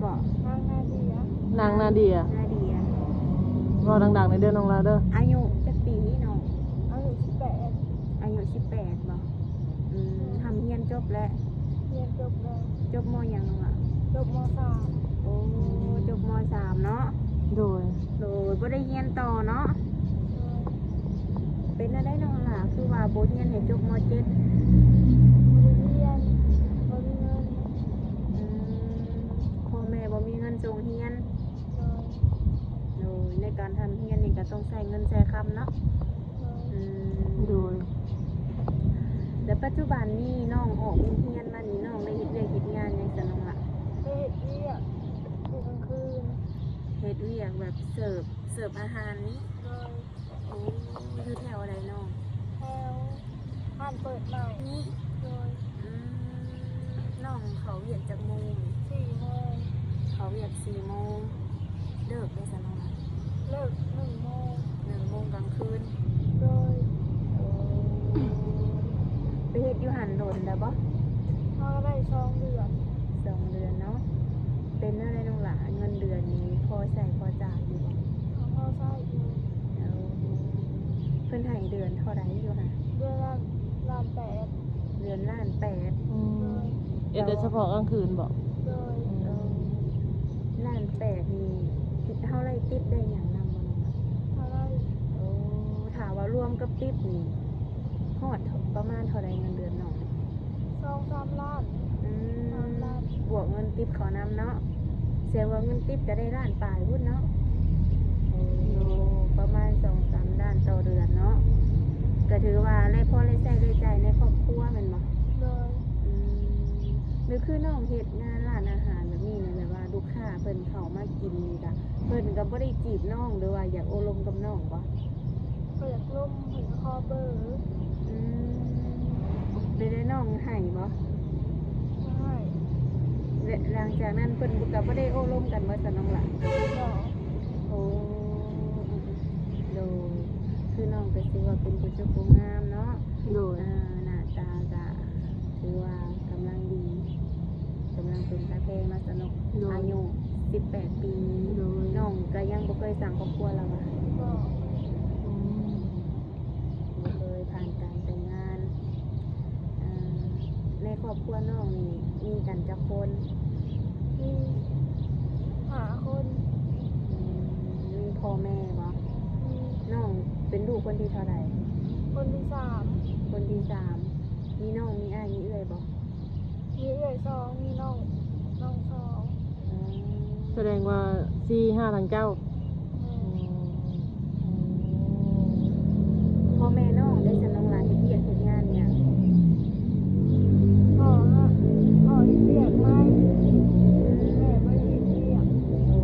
ນາງນາເດຍ. ນາງນາເດຍ. ນາເດຍ. ເວົ້າດັງໆ ແດ່ເດີນ້ອງລາເດີ. ອາຍຸຈັກປີນ້ອງ? ອາຍຸສິບແປດ. ອາຍຸສິບແປດບໍ? ອືມ ອືມ ຮ່ຳຮຽນຈົບແລ້ວ? ຮຽນຈົບແລ້ວ. ຈົບ ມ. ຫຍັງນ້ອງລາ? ຈົບ ມ. ສາມ. ໂອ້ ຈົບ ມ. ສາມເນາະ. ໂດຍ. ໂດຍ ບໍ່ໄດ້ຮຽນຕໍ່ເນາະ? ໂດຍ. ເປັນແນວໃດນ້ອງລາ ຄືວ່າບໍ່ຮຽນໃຫ້ຈົບ ມ. ເຈັດ? ບໍ່ໄດ້ຮຽນ ບໍ່ມີເງິນ. ອືມ ພໍ່ແມ່ບໍ່ມີເງິນສົ່ງຮຽນ. ໂດຍ. ໂດຍ ໃນການຮ່ຳຮຽນນີ້ກໍຕ້ອງໃຊ້ເງິນໃຊ້ຄຳເນາະ. ໂດຍ. ອືມ ໂດຍ. ແລ້ວປັດຈຸບັນນີ້ນ້ອງອອກໂຮງຮຽນມານີ້ ນ້ອງໄດ້ເຮັດວຽກເຮັດງານຫຍັງຊະນ້ອງລະ? ໄດ້ເຮັດວຽກຢູ່ກາງຄືນ. ເຮັດວຽກແບບເສີບ ເສີບອາຫານນີ້? ໂດຍ. ໂອ້ ຢູ່ແຖວໃດນ້ອງ? ແຖວຮ້ານເປີດໃໝ່ນີ້. ໂດຍ. ອືມ ນ້ອງເຂົ້າວຽກຈັກໂມງ? ສີ່ໂມງ. ເຂົ້າວຽກສີ່ໂມງ. ເລີກໄດ້ຊະນ້ອງ? ເລີກໜຶ່ງໂມງ. ໜຶ່ງໂມງກາງຄືນ. ໂດຍ. ໂອ້ ໄປເຮັດຢູ່ຫັ້ນດົນແລ້ວບໍ? ເຮົາໄດ້ສອງເດືອນ. ສອງເດືອນເນາະ. ເປັນແນວໃດນ້ອງຫຼ້າ ເງິນເດືອນນີ້ພໍໃຊ້ພໍຈ່າຍຢູ່ບໍ? ກໍພໍໃຊ້ຢູ່. ເອີ ເພິ່ນໃຫ້ເດືອນເທົ່າໃດຢູ່ຫັ້ນ? ເດືອນລະລ້ານແປດ. ເດືອນລ້ານແປດ. ອືມ. ໂດຍ. ເຮັດໄດ້ສະເພາະກາງຄືນບໍ? ໂດຍ. ອືມ ເອີ ລ້ານແປດນີ້ ເຮົາໄດ້ຕິບໄດ້ຫຍັງນຳບໍ່ນ້ອງ? ເຮົາໄດ້. ໂອ້ ຖ້າວ່າລວມກັບຕິບນີ້ ຮອດປະມານເທົ່າໃດເງິນເດືອນນ້ອງ? ສອງສາມລ້ານ. ອືມ ສາມລ້ານ. ບວກເງິນຕິບເຂົ້ານຳເນາະ. ແສດງວ່າເງິນຕິບກໍໄດ້ລ້ານປາຍພຸ້ນເນາະ. ໂອ້ ໂດຍ. ປະມານສອງສາມລ້ານຕໍ່ເດືອນເນາະ. ກໍຖືວ່າໄດ້ພໍໄດ້ໃຊ້ໄດ້ຈ່າຍໃນຄອບຄົວແມ່ນບໍ່? ໂດຍ. ອືມ ຫຼືຄືນ້ອງເຮັດງານຮ້ານອາຫານແບບນີ້ນະ ແບບວ່າລູກຄ້າເພິ່ນເຂົ້າມາກິນນີ້ກະ ເພິ່ນກໍບໍ່ໄດ້ຈີບນ້ອງ ຫຼືວ່າຢາກໂອ້ລົມກັບນ້ອງບໍ່? ເພິ່ນຢາກລົມ ເພິ່ນກໍຂໍເບີ. ອືມ ເປັນໃດນ້ອງໃຫ້ບໍ່? ໃຫ້. ແລະ ຫຼັງຈາກນັ້ນເພິ່ນກໍບໍ່ໄດ້ໂອ້ລົມກັນບໍ່ຊະນ້ອງຫຼ້າ? ບໍ່. ໂອ້ ໂດຍ. ຄືນ້ອງກໍຖືວ່າເປັນຜູ້ຈົບຜູ້ງາມເນາະ. ໂດຍ. ເອີ ໜ້າຕາກໍຖືວ່າກຳລັງດີ ກຳລັງເປັນຕາແພງເນາະຊະເນາະ. ໂດຍ. ອາຍຸສິບແປດປີ. ໂດຍ. ນ້ອງກໍຍັງບໍ່ເຄີຍສ້າງຄອບຄົວລະຫວາ? ບໍ່. ອືມ ບໍ່ເຄີຍຜ່ານການແຕ່ງງານ. ເອີ ໃນຄອບຄົວນ້ອງນີ້ມີກັນຈັກຄົນ? ມີຫ້າຄົນ. ອືມ ມີພໍ່ແມ່ບໍ່? ມີ. ນ້ອງເປັນລູກຄົນທີເທົ່າໃດ? ຄົນທີສາມ. ຄົນທີສາມ. ມີນ້ອງ ມີອ້າຍ ມີເອື້ອຍບໍ່? ມີເອື້ອຍສອງ ມີນ້ອງ ນ້ອງສອງ. ອືມ ສະແດງວ່າສີ່ຫ້າທັງເຈົ້າ. ແມ່ນ. ອືມ ພໍ່ແມ່ນ້ອງເດຊະ ນ້ອງຫຼ້າເຮັດວຽກເຮັດງານຫຍັງ? ພໍ່ ພໍ່ເຮັດວຽກໄມ້ ແມ່ບໍ່ໄດ້ເຮັດວຽກ. ໂອ້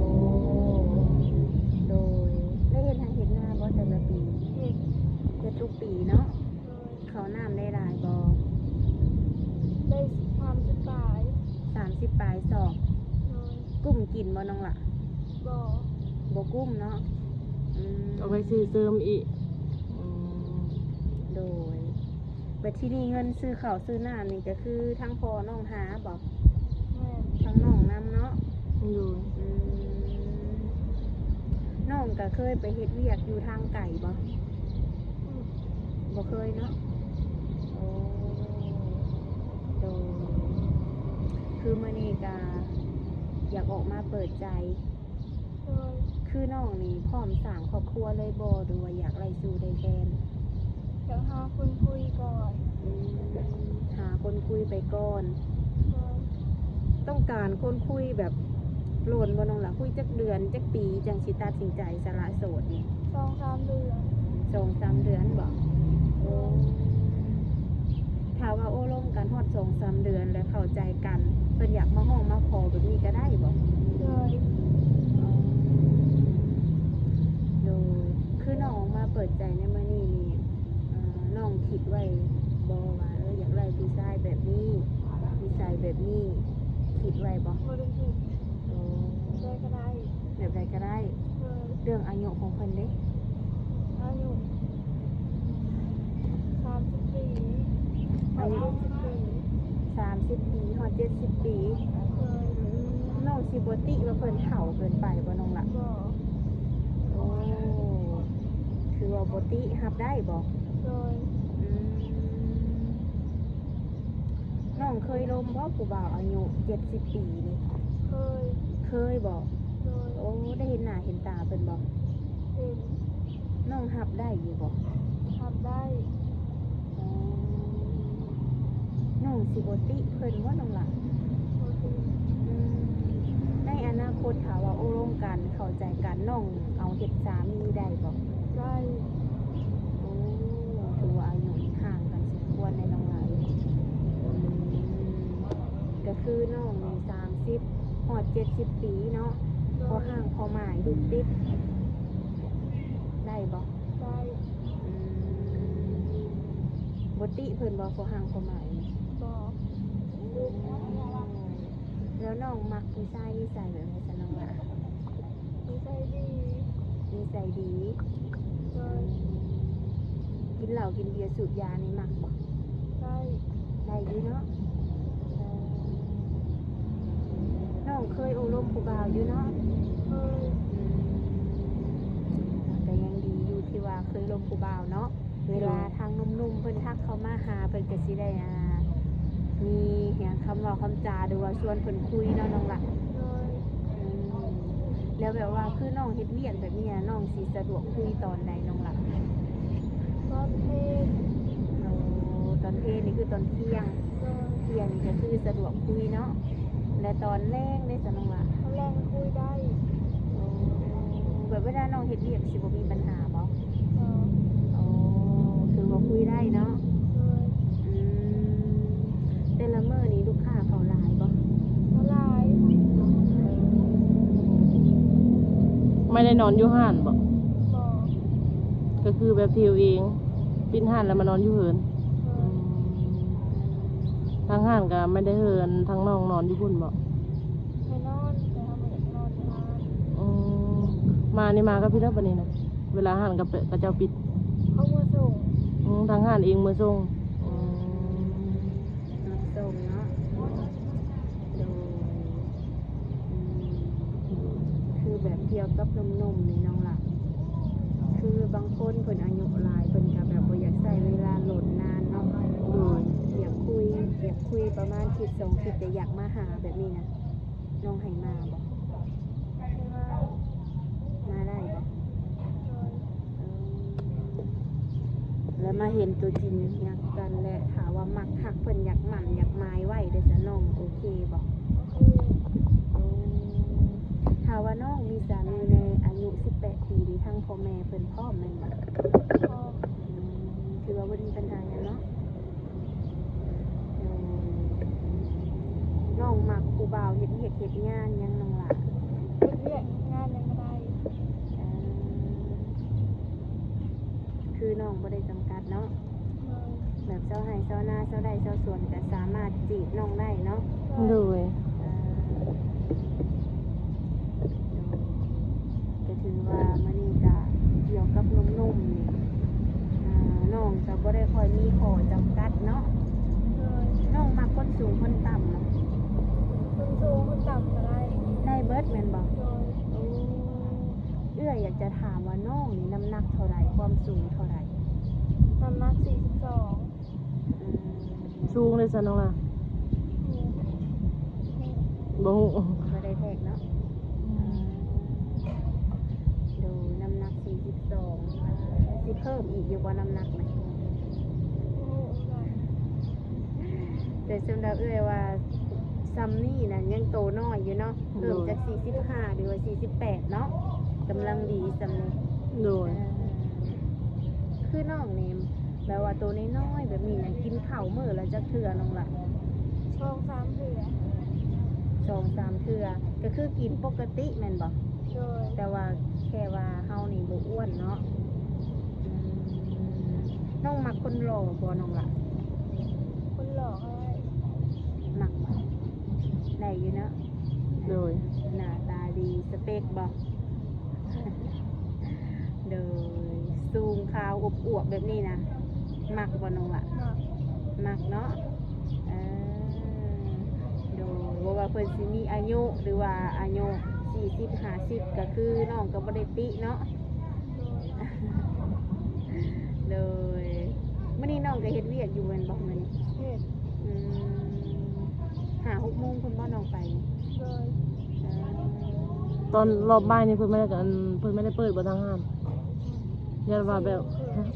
ໂດຍ. ໄດ້ເຮັດໄຮ່ເຮັດນາບໍ່ແຕ່ລະປີ? ເຮັດ. ເຮັດທຸກປີເນາະ. ໂດຍ. ເຂົ້ານ້ຳໄດ້ຫຼາຍບໍ່? ໄດ້ສາມສິບປາຍ. ສາມສິບປາຍຊອກ. ໂດຍ. ກຸ້ມກິນບໍ່ນ້ອງຫຼ້າ? ບໍ່. ບໍ່ກຸ້ມເນາະ. ອືມ ເອົາໄປຊື້ເສີມອີກ. ອືມ ໂດຍ. ບັດທີນີ້ເງິນຊື້ເຂົ້າຊື້ນ້ຳນີ້ກໍຄືທາງພໍ່ນ້ອງຫາບໍ່? ແມ່ນ. ທາງນ້ອງນຳເນາະ. ໂດຍ. ອືມ ນ້ອງກໍເຄີຍໄປເຮັດວຽກຢູ່ທາງໄກບໍ່? ອືມ ບໍ່ເຄີຍເນາະ. ໂອ້ ໂດຍ. ຄືມື້ນີ້ກະຢາກອອກມາເປີດໃຈ. ໂດຍ. ຄືນ້ອງນີ້ພ້ອມສ້າງຄອບຄົວເລີຍບໍ່ ຫຼືວ່າຢາກໄດ້ຊູ້ໄດ້ແຟນ? ຢາກຫາຄົນຄຸຍກ່ອນ. ອືມ ຫາຄົນຄຸຍໄປກ່ອນ. ໂດຍ. ຕ້ອງການຄົນຄຸຍແບບ ໂລນບໍ່ນ້ອງຫຼ້າ? ຄຸຍຈັກເດືອນຈັກປີຈັ່ງຊິຕັດສິນໃຈສະຫຼະໂສດນີ້? ສອງສາມເດືອນ. ສອງສາມເດືອນບໍ? ໂອ້ ຖ້າວ່າໂອ້ລົມກັນຮອດສອງສາມເດືອນແລ້ວເຂົ້າໃຈກັນ ເພິ່ນຢາກມາຮ້ອງມາຂໍແບບນີ້ກໍໄດ້ບໍ? ໂດຍ. ໂດຍ. ຄືນ້ອງອອກມາເປີດໃຈໃນມື້ນີ້ນີ້ ເອີ ນ້ອງຄິດໄວ້ບໍ່ວ່າ ເອີ ຢາກໄດ້ຜູ້ຊາຍແບບນີ້ ນິໄສແບບນີ້ ຄິດໄວ້ບໍ່? ບໍ່ໄດ້ຄິດ. ໂອ້ ແບບໃດກໍໄດ້. ແບບໃດກໍໄດ້. ໂດຍ. ເລື່ອງອາຍຸຂອງເພິ່ນເດ? ອາຍຸສາມສິບປີ. ອາຍຸ ຮອດເຈັດສິບປີ. ສາມສິບປີ ຮອດເຈັດສິບປີ. ໂດຍ. ອືມ ນ້ອງຊິ ບໍ່ຕິວ່າເພິ່ນເຖົ້າເກີນໄປບໍ່ນ້ອງລະ? ບໍ່. ໂອ້ ຄືວ່າບໍ່ຕິ ຮັບໄດ້ບໍ່? ໂດຍ. ອືມ ນ້ອງເຄີຍລົມບໍ່ຜູ້ບ່າວອາຍຸເຈັດສິບປີນີ້? ເຄີຍ. ເຄີຍບໍ່? ໂດຍ. ໂອ້ ໄດ້ເຫັນໜ້າເຫັນຕາເພິ່ນບໍ່? ເຫັນ. ນ້ອງຮັບໄດ້ຢູ່ບໍ່? ຮັບໄດ້. ອໍ ນ້ອງຊິບໍ່ຕິເພິ່ນບໍ່ນ້ອງຫຼ້າ? ບໍ່ຕິ. ອືມ ໃນອະນາຄົດຖ້າວ່າໂອ້ລົມກັນ ເຂົ້າໃຈກັນ ນ້ອງເອົາເຮັດສາມີໄດ້ບໍ່? ໄດ້. ໂອ້ ຖືວ່າອາຍຸນີ້ຫ່າງກັນສົມຄວນເດ້ນ້ອງຫຼ້າເອີຍ. ອືມ ກໍຄືນ້ອງນີ້ສາມສິບ ຮອດເຈັດສິບປີເນາະ. ໂດຍ. ພໍຮ່າງພໍໝາຍລູກຕິດ ໄດ້ບໍ່? ໄດ້. ອືມ ບໍ່ຕິເພິ່ນບໍ່ ພໍຮ່າງພໍໝາຍ? ບໍ່. ແລ້ວນ້ອງມັກຜູ້ຊາຍນິໄສແບບໃດຊັ້ນນ້ອງຫຼ້າ? ນິໄສດີ. ນິໄສດີ. ໂດຍ. ກິນເຫຼົ້າກິນເບຍສູບຢານີ້ມັກບໍ່? ໄດ້. ໄດ້ຢູ່ເນາະ. ເອີ ນ້ອງເຄີຍໂອ້ລົມຜູ້ບ່າວຢູ່ເນາະ? ເຄີຍ. ອືມ ກໍຍັງດີຢູ່ທີ່ວ່າເຄີຍລົມຜູ້ບ່າວເນາະ. ເວລາ ໂດຍ ທາງໜຸ່ມໆເພິ່ນທັກເຂົ້າມາຫາ ເພິ່ນກໍຊິໄດ້ ອ່າ ມີຫຍັງຄຳເວົ້າຄຳຈາ ຫຼືວ່າຊວນເພິ່ນຄຸຍເນາະນ້ອງຫຼ້າ. ໂດຍ. ອືມ ແລ້ວແບບວ່າຄືນ້ອງເຮັດວຽກແບບນີ້ ນ້ອງຊິສະດວກຄຸຍຕອນໃດນ້ອງຫຼ້າ? ຕອນເພນ. ໂອ້ ຕອນເພນນີ້ຄືຕອນທ່ຽງ. ໂດຍ. ທ່ຽງນີ້ກໍຄືສະດວກຄຸຍເນາະ. ແລະຕອນແລງເດ້ຊັ້ນນ້ອງຫຼ້າ? ຕອນແລງກໍຄຸຍໄດ້. ໂອ້ ແບບເວລານ້ອງເຮັດວຽກຊິບໍ່ມີບັນຫາບໍ່? ບໍ່. ໂອ້ ຖືວ່າຄຸຍໄດ້ເນາະ. ໂດຍ. ອືມ ແຕ່ລະມື້ນີ້ລູກຄ້າເຂົ້າຫຼາຍບໍ່? ເຂົ້າຫຼາຍ. ໄມ່ໄດ້ນອນຢູ່ຮ້ານບໍ່? ບໍ່. ກໍຄືແບບທ່ຽວເອງ ປິດຮ້ານແລ້ວມານອນຢູ່ເຮືອນ? ເອີ ອືມ ທາງຮ້ານກໍໄມ່ໄດ້ເຮືອນ ທາງນ້ອງນອນຢູ່ພຸ້ນບໍ່? ໄດ້ນອນ ແຕ່ເຮົາບໍ່ຢາກນອນຢູ່ຮ້ານ. ອືມ ມານີ້ມາກັບໃຜລະບັດນີ້ນະ? ເວລາຮ້ານກໍ ເຂົາເຈົ້າປິດ ເຂົາເມືອສົ່ງ. ອືມ ທາງຮ້ານເອງເມືອສົ່ງ. ອືມ ຮັບສົ່ງເນາະ. ໂດຍ. ອືມ ຄືແບບທ່ຽວກັບໜຸ່ມໆນີ້ນ້ອງຫຼ້າ ຄືບາງຄົນເພິ່ນອາຍຸຫຼາຍ ເພິ່ນກໍແບບບໍ່ຢາກໃຊ້ເວລາດົນນານເນາະ. ໂດຍ. ຢາກຄຸຍ ຢາກຄຸຍປະມານທິດສອງທິດ ແຕ່ຢາກມາຫາແບບນີ້ນະ ນ້ອງໃຫ້ມາບໍ່? ໃຫ້ມາ. ມາໄດ້ບໍ່? ໂດຍ. ເອີ ແລ້ວມາເຫັນຕົວຈິງ ຮັກກັນ ແລະ ຖ້າວ່າມັກຮັກເພິ່ນ ຢາກໝັ້ນຢາກໝາຍໄວ້ເດ້ຊັ້ນ ນ້ອງໂອເຄບໍ່? ໂອເຄ. ໂອ້ ຖ້າວ່ານ້ອງມີສາມີໃນອາຍຸສິບແປດປີນີ້ ທາງພໍ່ແມ່ເພິ່ນພ້ອມແມ່ນບໍ່? ພ້ອມ. ອືມ ຖືວ່າບໍ່ມີບັນຫາຫຍັງເນາະ. ໂດຍ. ນ້ອງມັກຜູ້ບ່າວເຮັດວຽກເຮັດງານຫຍັງນ້ອງຫຼ້າ? ເຮັດວຽກເຮັດງານຫຍັງກໍໄດ້. ເອີ ຄືນ້ອງບໍ່ໄດ້ຈຳກັດເນາະ. ໂດຍ. ແບບຊາວໄຮ່ຊາວນາ ຊາວໄຮ່ຊາວສວນ ກໍສາມາດຈີບນ້ອງໄດ້ເນາະ. ໂດຍ. ໂດຍ. ເອີ ໂດຍ. ກໍຖືວ່າມື້ນີ້ກໍກ່ຽວກັບໜຸ່ມໆນີ້ ອ່າ ນ້ອງກໍບໍ່ໄດ້ຄ່ອຍມີຂໍ້ຈຳກັດເນາະ. ໂດຍ. ນ້ອງມັກຄົນສູງຄົນຕ່ຳ? ຄົນສູງຄົນຕ່ຳກໍໄດ້. ໄດ້ເບິດແມ່ນບໍ່? ໂດຍ. ໂອ້ ເອື້ອຍຢາກຈະຖາມວ່ານ້ອງນີ້ນ້ຳໜັກເທົ່າໃດ? ຄວາມສູງເທົ່າໃດ? ນ້ຳໜັກສີ່ສິບສອງ. ອືມ ສູງເດ້ຊັ້ນນ້ອງລະ? ບໍ່ຮູ້ ບໍ່ໄດ້ແທກເນາະ. ອືມ ໂດຍ ນ້ຳໜັກສີ່ສິບສອງ ຊິເພີ່ມອີກຢູ່ບໍ່ນ້ຳໜັກນະ? ແຕ່ສຳລັບເອື້ອຍວ່າ ຊ່ຳນີ້ນະຍັງໂຕນ້ອຍຢູ່ເນາະ. ເພີ່ມຈາກ ໂດຍ ສີ່ສິບຫ້າ ຫຼືວ່າ ສີ່ສິບແປດ ເນາະ ກຳລັງດີຊ່ຳນີ້. ໂດຍ. ເອີ ຄືນ້ອງນີ້ ແບບວ່າໂຕນ້ອຍໆແບບນີ້ນະ ກິນເຂົ້າມື້ລະຈັກເທື່ອນ້ອງລະ? ສອງສາມເທື່ອ. ສອງສາມເທື່ອ ກໍຄືກິນປົກກະຕິແມ່ນບໍ່? ໂດຍ. ແຕ່ວ່າແຄ່ວ່າເຮົານີ້ບໍ່ອ້ວນເນາະ. ອືມ ນ້ອງມັກຄົນຫຼໍ່ບໍ່ນ້ອງລະ? ຄົນຫຼໍ່ກໍໄດ້. ມັກບໍ່? ໄດ້ຢູ່ເນາະ. ໂດຍ. ໜ້າຕາດີ ສະເປັກບໍ່? ໂດຍ. ສູງ ຂາວ ອວບໆແບບນີ້ນະ ມັກບໍ່ນ້ອງລະ? ມັກ. ມັກເນາະ. ເອີ ໂດ ບໍ່ວ່າເພິ່ນຊິມີອາຍຸ ຫຼືວ່າອາຍຸສີ່ສິບ ຫ້າສິບ ກໍຄືນ້ອງກໍບໍ່ໄດ້ຕິເນາະ. ໂດຍ ມື້ນີ້ນ້ອງກໍເຮັດວຽກຢູ່ແມ່ນບໍ່ມື້ນີ້? ເຮັດ. ອືມ ຫ້າຫົກໂມງພຸ້ນບໍ່ນ້ອງໄປ? ໂດຍ. ເອີ ຕອນຮອບບ່າຍນີ້ເພິ່ນບໍ່ໄດ້ ອັນ ເພິ່ນບໍ່ໄດ້ເປີດບໍ່ທາງຮ້ານ? ຢ້ານວ່າແບບ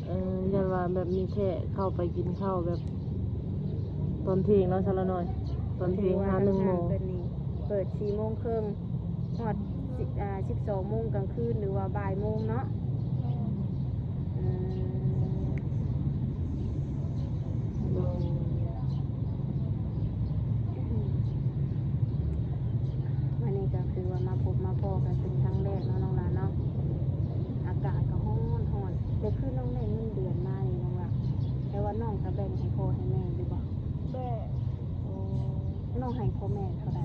ເອີ ຢ້ານວ່າແບບມີແຂກເຂົ້າໄປກິນເຂົ້າແບບຕອນທ່ຽງເນາະ ສາວລາວນ້ອຍ ຕອນທ່ຽງຫາໜຶ່ງໂມງ. ເພິ່ນນີ້ເປີດສີ່ໂມງເຄິ່ງ ຮອດສິບ ອ່າ ສິບສອງໂມງກາງຄືນ ຫຼືວ່າບ່າຍໂມງເນາະ. ແມ່ນ. ອືມ ໂດຍ. ມື້ນີ້ກໍຄືວ່າມາພົບມາພໍ້ກັນເປັນຄັ້ງແລກເນາະນ້ອງຫຼາເນາະ. ອາກາດກໍຮ້ອນໆ ແຕ່ຄືນ້ອງໄດ້ເງິນເດືອນມານີ້ນ້ອງຫຼາ ແຕ່ວ່ານ້ອງກໍແບ່ງໃຫ້ພໍ່ໃຫ້ແມ່ຢູ່ບໍ່? ແບ່ງ. ໂອ້ ນ້ອງໃຫ້ພໍ່ແມ່ເທົ່າໃດ?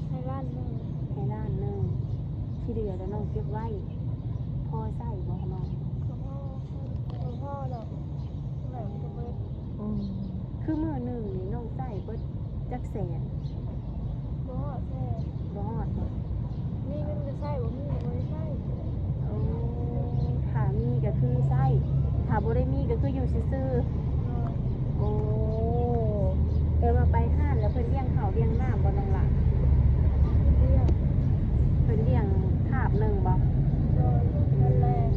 ໃຫ້ລ້ານໜຶ່ງ. ໃຫ້ລ້ານໜຶ່ງ ທີ່ເຫຼືອແລ້ວນ້ອງເກັບໄວ້ ພໍໃຊ້ບໍ່ນ້ອງ? ກໍພໍ ບໍ່ພໍດອກ ແບບກໍເບິດ. ອືມ ຄືມື້ໜຶ່ງນີ້ນ້ອງໃຊ້ເບິດຈັກແສນ? ບໍ່ຮອດແສນ. ບໍ່ຮອດບໍ່? ມີເງິນກໍໃຊ້ ບໍ່ມີກໍບໍ່ໄດ້ໃຊ້. ໂອ້ ຖ້າມີກໍຄືໃຊ້ ຖ້າບໍ່ໄດ້ມີກໍຄືຢູ່ຊື່ໆ. ໂດຍ. ໂອ້ ແຕ່ວ່າໄປຮ້ານແລ້ວເພິ່ນລ້ຽງເຂົ້າລ້ຽງນ້ຳບໍ່ນ້ອງຫຼາ? ລ້ຽງ. ເພິ່ນລ້ຽງຄາບໜຶ່ງບໍ່? ໂດຍ. ຕອນແລກ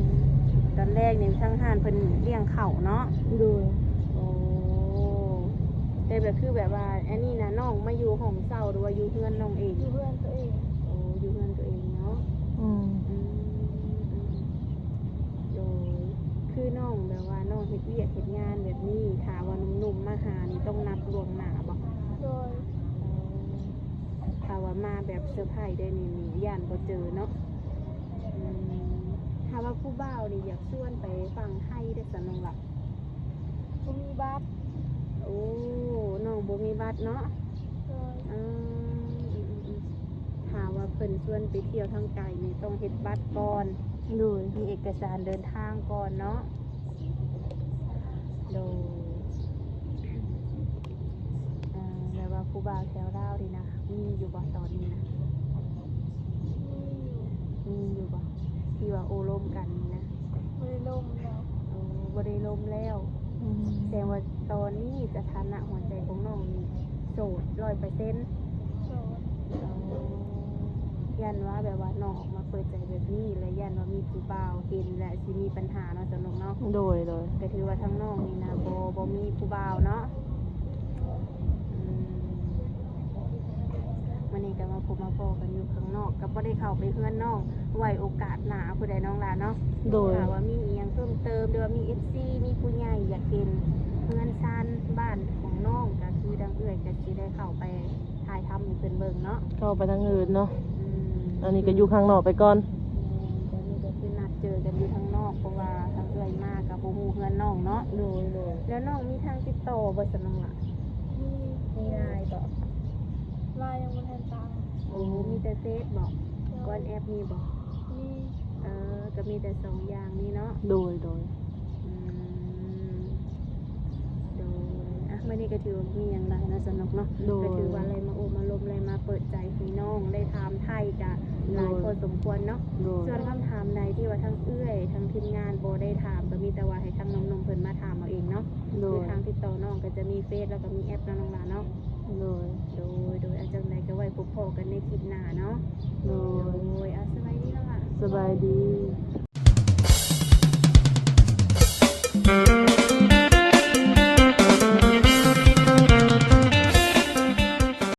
ຕອນແລກນີ້ທາງຮ້ານເພິ່ນລ້ຽງເຂົ້າເນາະ? ໂດຍ. ໂອ້ ແຕ່ແບບ ຄືແບບວ່າ ອັນນີ້ນະ ນ້ອງມາຢູ່ຫ້ອງເຊົ່າ ຫຼືວ່າຢູ່ເຮືອນນ້ອງເອງ? ຢູ່ເຮືອນຕົວເອງ. ໂອ້ ຢູ່ເຮືອນຕົວເອງເນາະ. ອືມ ອືມ ອືມ ໂດຍ. ຄືນ້ອງແບບວ່ານ້ອງເຮັດວຽກເຮັດງານແບບນີ້ ຖ້າວ່າໜຸ່ມໆມາຫານີ້ຕ້ອງນັດລ່ວງໜ້າບໍ່? ໂດຍ. ເອີ ຖ້າວ່າມາແບບເຊີໄພໄດ້ນີ້ ນີ້ຢ້ານບໍ່ເຈີເນາະ. ອືມ ຖ້າວ່າຜູ້ບ່າວນີ້ຢາກຊວນໄປຝັ່ງໄທເດ້ຊັ້ນນ້ອງລະ? ບໍ່ມີບັດ. ໂອ້ ນ້ອງບໍ່ມີບັດເນາະ. ໂດຍ. ອືມ ອືມ ອືມ ອືມ ຖ້າວ່າເພິ່ນຊວນໄປທ່ຽວທາງໄກນີ້ຕ້ອງເຮັດບັດກ່ອນ. ໂດຍ. ມີເອກະສານເດີນທາງກ່ອນເນາະ. ໂດຍ. ເອີ ແລ້ວວ່າຜູ້ບ່າວແຖວລາວນີ້ນະ ມີຢູ່ບໍ່ຕອນນີ້ນະ? ມີຢູ່. ມີຢູ່ບໍ່ ທີ່ວ່າໂອ້ລົມກັນນີ້ນະ? ບໍ່ໄດ້ລົມແລ້ວ. ໂອ້ ບໍ່ໄດ້ລົມແລ້ວ. ອືມ ແສດງວ່າຕອນນີ້ສະຖານະຫົວໃຈຂອງນ້ອງນີ້ໂສດຮ້ອຍເປີເຊັນ. ໂສດ. ອໍ ຢ້ານວ່າແບບວ່ານ້ອງອອກມາເປີດໃຈແບບນີ້ ແລະ ຢ້ານວ່າມີຜູ້ບ່າວເຫັນ ແລະ ຊິມີບັນຫາເນາະ ສະໜຸກເນາະ. ໂດຍ ໂດຍ. ກໍຖືວ່າທາງນ້ອງນີ້ນະ ບໍ່ ບໍ່ມີຜູ້ບ່າວເນາະ. ອືມ ມື້ນີ້ກໍມາພົບມາພໍ້ກັນຢູ່ຂ້າງນອກ ກໍບໍ່ໄດ້ເຂົ້າໄປເຮືອນນ້ອງ. ໄວ້ໂອກາດໜ້າພຸ້ນໃດ໋ນ້ອງຫຼ້າເນາະ. ໂດຍ. ຖ້າວ່າມີອີ່ຫຍັງເພີ່ມເຕີມ ຫຼືວ່າມີເອັຟຊີ ມີຜູ້ໃຫຍ່ຢາກເຫັນເຮືອນຊານບ້ານຂອງນ້ອງ ກໍຄືທາງເອື້ອຍກໍຊິໄດ້ເຂົ້າໄປຖ່າຍທຳໃຫ້ເພິ່ນເບິ່ງເນາະ. ເຂົ້າໄປທາງອື່ນເນາະ. ອືມ ອັນນີ້ກໍຢູ່ຂ້າງນອກໄປກ່ອນ. ແມ່ນ. ຕອນນີ້ກໍຄືນັດເຈີກັນຢູ່ຂ້າງນອກ ເພາະວ່າທາງເອື້ອຍມາກໍບໍ່ຮູ້ເຮືອນນ້ອງເນາະ. ໂດຍ ໂດຍ. ແລ້ວນ້ອງມີທາງຕິດຕໍ່ບໍ່ຊັ້ນນ້ອງຫຼ້າ? ມີ. ມີ LINE ບໍ່? LINE ຍັງບໍ່ທັນຕັ້ງ. ໂອ້ ມີແຕ່ເຟສບໍ່? ໂດຍ. WhatsApp ມີບໍ່? ມີ. ເອີ ກໍມີແຕ່ສອງຢ່າງນີ້ເນາະ. ໂດຍ ໂດຍ. ອືມ ໂດຍ. ອ່ະ ມື້ນີ້ກໍຖືວ່າບໍ່ມີຫຍັງຫຼາຍເນາະ ສະໜຸກເນາະ. ໂດຍ. ກໍຖືວ່າໄດ້ມາໂອ້ມາລົມ ໄດ້ມາເປີດໃຈໃຫ້ນ້ອງ ໄດ້ຖາມໄຖ່ກໍຫຼາຍ ໂດຍ ພໍສົມຄວນເນາະ. ໂດຍ. ສ່ວນຄຳຖາມໃດທີ່ວ່າທາງເອື້ອຍ ທາງທີມງານບໍ່ໄດ້ຖາມ ກໍມີແຕ່ວ່າໃຫ້ທາງໜຸ່ມໆເພິ່ນມາຖາມເອົາເອງເນາະ. ໂດຍ. ຄືທາງຕິດຕໍ່ນ້ອງກໍຈະມີເຟສ ແລ້ວກໍມີແອັບເນາະ ນ້ອງຫຼ້າເນາະ. ໂດຍ ໂດຍ ໂດຍ. ອາ ຈັ່ງໃດກໍໄວ້ພົບພໍ້ກັນໃນຄລິບໜ້າເນາະ. ໂດຍ ໂດຍ. ອາ ສະບາຍດີເນາະ ສະບາຍດີ.